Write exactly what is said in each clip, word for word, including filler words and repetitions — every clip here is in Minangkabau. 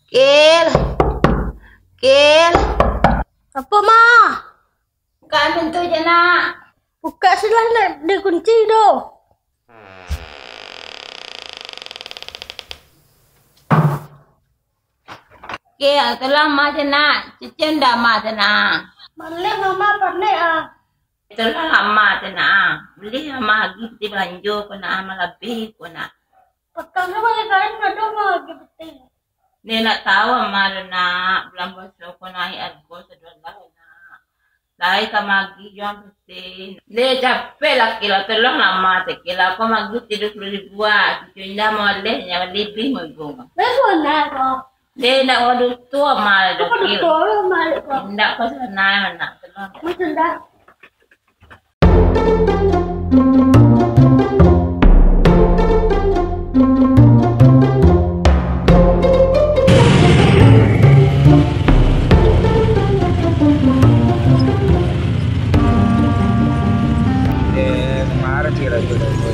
Kil. Kil. Apo, Ma? Bukak pintu je, Nak. Bukak, sudah nak dikunci tu. Kil, tolong Ama je, Nak. Cicing ndak Ama je, Nak? Maleh Ama, panek ah. Tolong Ama je, Nak. Bali Ama agiah peti balanjo ko, Nak. Ama labih ko, Nak. Patang tu bali kain, ado Ama agiah peti. Neh, ndak tahu Ama tu, Nak. Bulan puaso ko naiak argo sadolah, Nak. Lai ka magiah juo peti. Neh, capek lah Kil, tolong lah Ama, Kil. Ako magiah tigo puluah ribu ah. Cucu indak moleh, nyo labiah maigo. Lai ko, Nak, ko. Neh, ndak ko duto Ama doh, Kil. Duto Ama, ko. Indak ko sanai, Nak. Tolong. Macam dah. Eh, kemarin sih, Rajo, Rajo.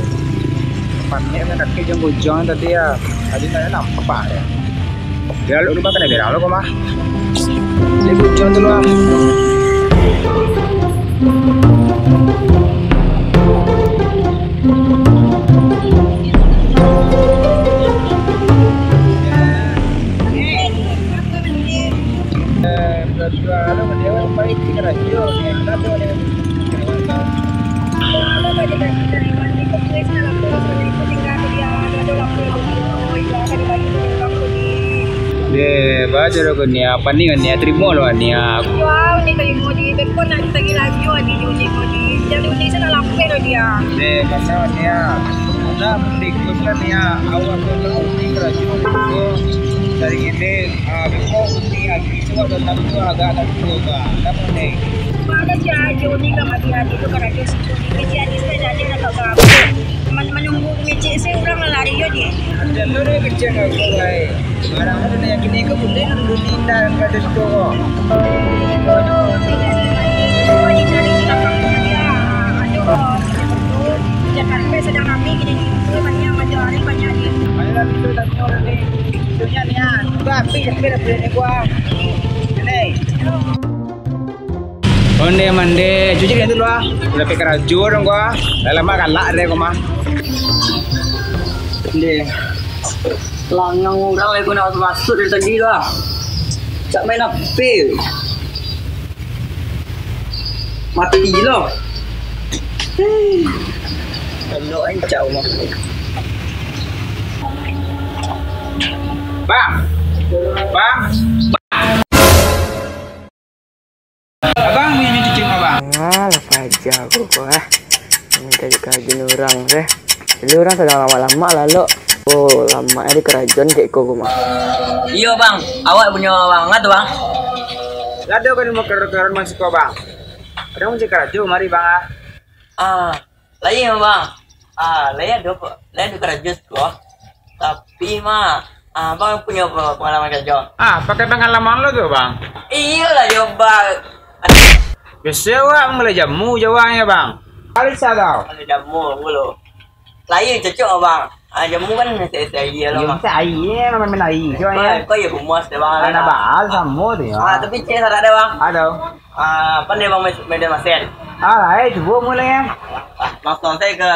Panek main kaki jam bujang tadi ya. Tadi ndak nampak ya. Dia lalu rumah kena berang lo, kok, mah. Dia bujang tu lah. Ye, baca dulu ko Nia, apa ni Nia, terima lo Nia. Wah, ni terima di telepon nak lagi lagi di ujung ko di. Jadi ujung sana lapeh lo dia. Ye, pasal Nia, udah berikutnya Nia, awak tu tahu ni kerajaan ko dari ini, ah, beko ni habis. Cubo datang tu agak ada dua bah. Kamu ni. Mana si Ajo ni ka mati hati tu karajo situ ni. Kecil hati saja dia nak kau gabung. Man-, manunggu micik se urang lah lari yo je. Ada lo dia kecil kau kau ai. Barang tu dia kini kau boleh nunggu ni dah karajo situ kau. Bodoh, tiga si mati. Cubo dicari di belakang dia. Aduh. Jakarta sedang ramai kini ni. Banyak macam hari banyak ni. Ayolah, kita tanya orang ni. Itunya ni ah. Gua api sampai dah boleh ni gua. Ini. Onde mande, cuci dia tu lah. Udah pakai karajo dong gua. Dah lama galak deh gua mah. Deh. Langang urang lagi nak masuk dari tadi tu lah. Cak main api. Mati lo. Elok aja cak rumah. Bang. Bang. Abang bunyi cicing abang. Alah, paja aku ko ah. Minta dikaji urang deh. Jadi urang sadang lamak-lamak lalok. Oh, lamak di karajoan kek ko mah. Iyo, Bang. Awak punyo Bang, ngatu, Bang? Lado kan mau keron-keron masuk ko, Bang. Kadang masih karajo mari, Bang ah. Ah, lain, Bang. Ah, lain ado, lain ado karajo siko. Tapi, mah, ah, Abang punyo pe-, pengalaman karajo? Ah, pakai pengalaman lo tu, Bang? Iyolah, yo, Bang. Biaso awak mulai jamu jawangnyo, Bang. Kali sadau. Mulai jamu dulu. Lain cocok, Bang. Ah, jamu kan isi-isi aia lo, Bang. Isi aia, main-main aia. Kau, kau ya gumas deh, Bang. Anak baal samo tu ya. Ah, tapi cek sadak deh, Bang. Aduh. Ah, pandai bang mes-, medan masin? Ah, lai, cubo mulai, eh. Ah, langsung saja ke,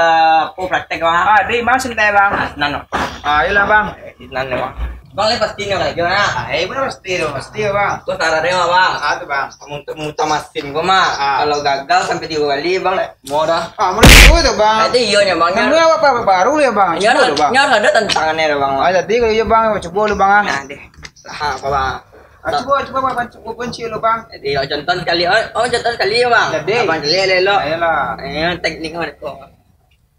oh, praktek, bang. Ah, di mana sentai, bang? Ah, sinan, bang. Ah, iyolah, bang. Sinan, bang. Bang, lai pasti nyo karajo, nah. Ah, eh, benar pasti tu, pasti ya, bang. Terus arah dia, bang. Ah, tu, bang. Untuk mutar masin gua mah. Ah. Kalau gagal sampai tiga kali, bang, mau dah. Ah, mulai dulu tu, bang. Nanti iyo nyo, bang. Namuah apa, apa baru ya, bang? Cubo dulu, bang. Nyo ada tantangannya, bang. Ah, jadi kalau iya, bang, cubo dulu, bang, ah. Nah, deh. Saha, apa, bang? Ah, cubo, cubo, bang, cubo kunci dulu, bang. Jadi, oh, contoh sekali, oh, oh, contoh sekali ya, bang. Jadi. Abang caliak elok. Ayolah. Eh, teknik mereka.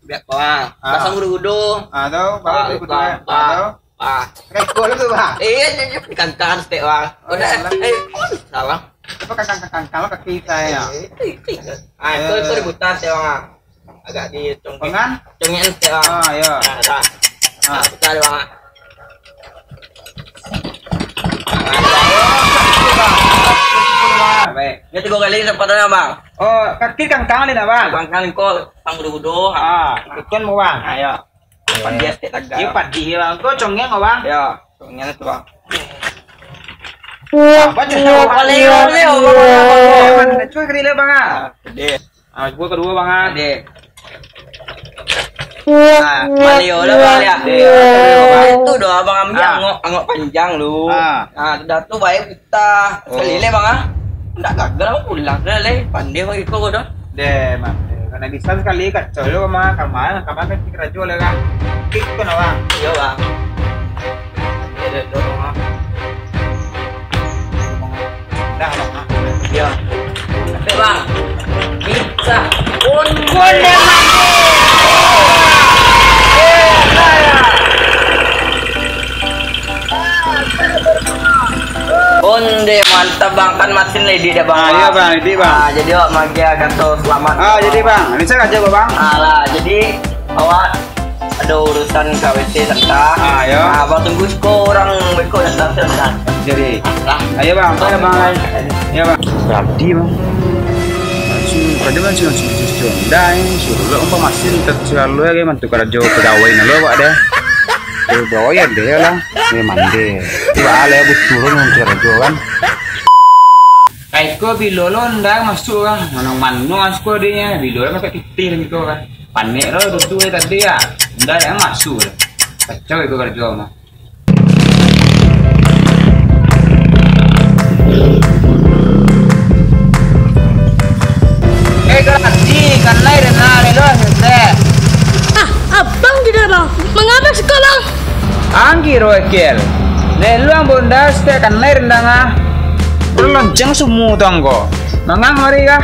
Biar kau, bang. Ah. Pasang gudu-gudu. Ah, tu, bang, ah, gudu-gudu, bang, eh. Ah, tu. Ah. Rekod tu, bang. Eh, iya, iya, iya, kantang stek, bang. Udah, ayolah. Eh, salah. Apa kantang-kantang, kalau kaki saya? Eh, itu, itu. Ah, itu, itu diputar stek, bang. Agak di congkak. Pengan? Congkak stek, bang. Ah, iya. Ah, dah. Ah. Ah, putar, bang. Baik. Dia tiga kali kesempatan, bang. Oh, kaki kangkang ni, bang? Kangkang ko, pang gudu-gudu. Ah, ikon mau, bang. Ayo. Padi stek tagak. Iyo, padi, bang. Ko congeng, bang? Yo, congeng tu, bang. Apa tu? Maleo, Leo, Bang. Cuba sekali lagi, Bang, ah. Ah, cuba kedua, Bang, ah. Dek. Ah, maleo lah, Bang, ya. Dek, ah, kedua, Bang. Itu doh, Abang ambil angok, angok panjang lu. Ah. Ah, sudah tu baik kita. Oh. Sekali lagi, Bang, ah. Ndak gagal, Bang, pulang. Dah, leh. Pandai, Bang, iko ko doh. Deh, Bang. Deh, kalau bisa sekali kacau lu, Bang. Kamar, kamar kan karajo lah, kan. Kik tu nah, Bang. Iyo, Bang. Iyo, deh, dorong, Bang. Dah, Bang. Iyo. Sampai, Bang. Bisa. Onde mande. Onde, mantap, Bang. Kan masin lady dah, Bang. Ah, iyo, Bang, lady, Bang. Ah, jadi awak magia kato selamat. Ah, jadi, Bang. Bisa aja, Bang. Alah, jadi awak ado urusan ka W C santa. Ah, iyo. Ah, Abang tunggu siko urang beko datang santa. Jadi. Lah. Ayo, Bang. Ayo, Bang. Ayo, Bang. Berarti, Bang. Langsung, karajo langsung, langsung, langsung. Dah, eh, suruh lah, umpama masin, tak selalu lagi, Bang. Tu karajo pegawai nah lo, Pak, deh. Eh, pegawai ado lah. Eh, mande. Tiba lah, butuh lo, Bang, karajo, kan. Kaiko bilo lo ndak masuk, kan. Mano-mano masuk adiknya. Bilo lah, pakai titir gitu, kan. Panik lo, tu, tu, eh, tadi, ya. Ndak, ya, masuk lah. Kacau itu karajo, mah. Eh, Kalati, kanai rena lelo, sese. Ah, abang di dalam, bang. Mangapa siko, bang? Anggi ro, Ekel. Lelo ang bondas, teh kanai rendang, ah. Berlonceng sumu tu angko. Mangang mari kah?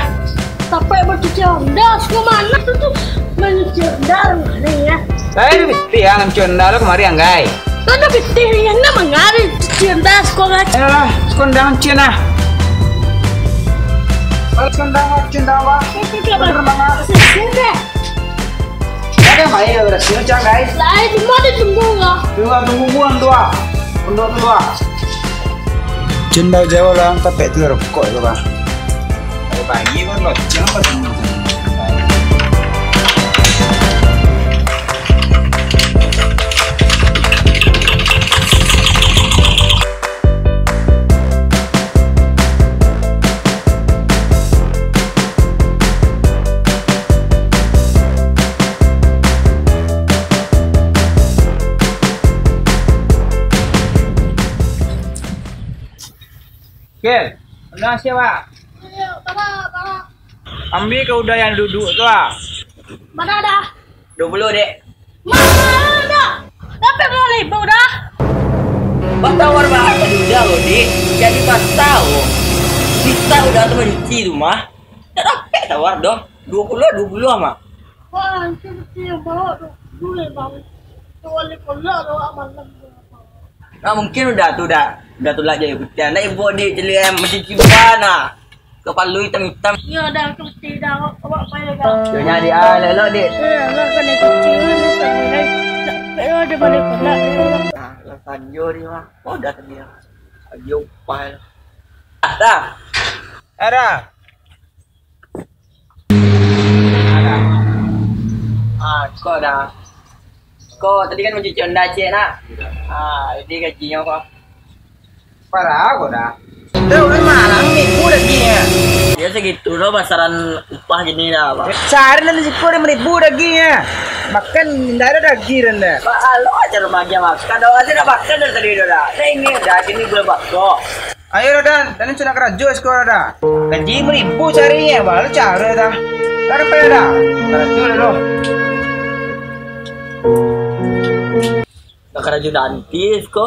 Sampai bacuci onda, siko mano tu, tu? Mancuci onda mano, ya? Lai pitih ang cuci onda lo kamari, anggai. Tanda pitih ni, nak mangari cuci onda siko, kan? Ayolah, siko onda cuci nah. Alah, siko onda cuci onda, wah. Itu dia, bang. Bener, bang, ah. Sini, sini deh. Ada main berhasil, cang, guys. Lai, cuma ada tunggu lah. Tunggu, tunggu, buang tu, ah. Tunggu tu, ah. Cun, baru jauh lah, tapek tu rokok tu, bang. Ayo, pagi pun loceng apa semua. Kel, undang sia, Pak. Iyo, Pak, Pak. Ambiak ka uda yang duduk tu, ah. Mano dah? Duo puluah, Dek. Mano dah? Dapek limo ribu dah. Batawar bahaso uda lo, Dek. Jadi basao. Bisa uda tu mancuci tu mah. Ndak dapek tawar doh. Duo puluah, duo puluah mah. Wah, itu mesti yang bawa tu. Duit, bang. Tu wali kolak tu, awak malam tu. Nah, mungkin uda tu dah. Uda tulak jadi putiah. Ndak ibo di cilian macam ciban nah. Kapalo itam-itam. Iyo dah, kemesti dah. Awak, awak payah dah. Yo, nyari ah, elok, Dek. Eh, lah, kena cuci, lah, nak sampai dah. Nak, eh, ada balik kolak, ya Allah. Nah, lah sanjo dia, mah. Oh, dah tadi, ya. Ayo, pai lah. Ah, dah. Ada. Ah, ko dah. Ko tadi kan mancuci onda ciek nak. Ah, ini gajinyo ko. Parah ko dah. Dah, udah malang ni, ku dagingnyo. Ya, segitu lo pasaran upah gini dah, Bang. Sehari nanti siko limo ribu dagingnyo. Makan, ndak ada daging dah. Pak, lo aja lo makan, Bang. Kadang aja dah makan dari tadi dah. Nah, ini dah, ini bulan bakso. Ayo, Rodan, tadi sudah karajo siko, Rodan. Gaji limo ribu sahari, baru caro dah. Dah dapat dah. Karajo dah, doh. Dah karajo nanti siko.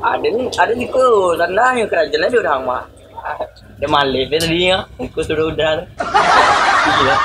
Ada ni, ada ni ko, tanah yang karajo lah di urang mah. Ah, dia malih dia tadi ya. Aku suruh udah. Iya.